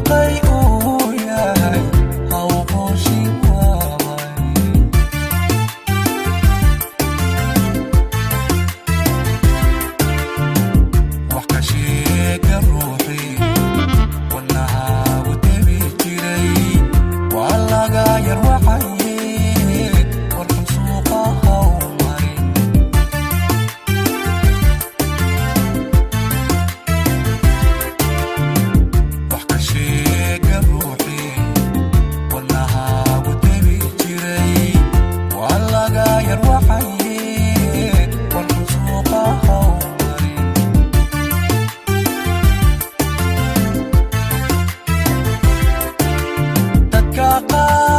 Deeqay uu yahay haw qooshin waabay. Wax ka sheega ruuxii wadnahaagu tebi jiray waa laga yar wacaye, warxun suuqa haw marin. Wax ka sheega ruuxii wadnahaagu tebi jiray waa laga yar wacaye, warxun suuqa haw marin. Dadka qaar.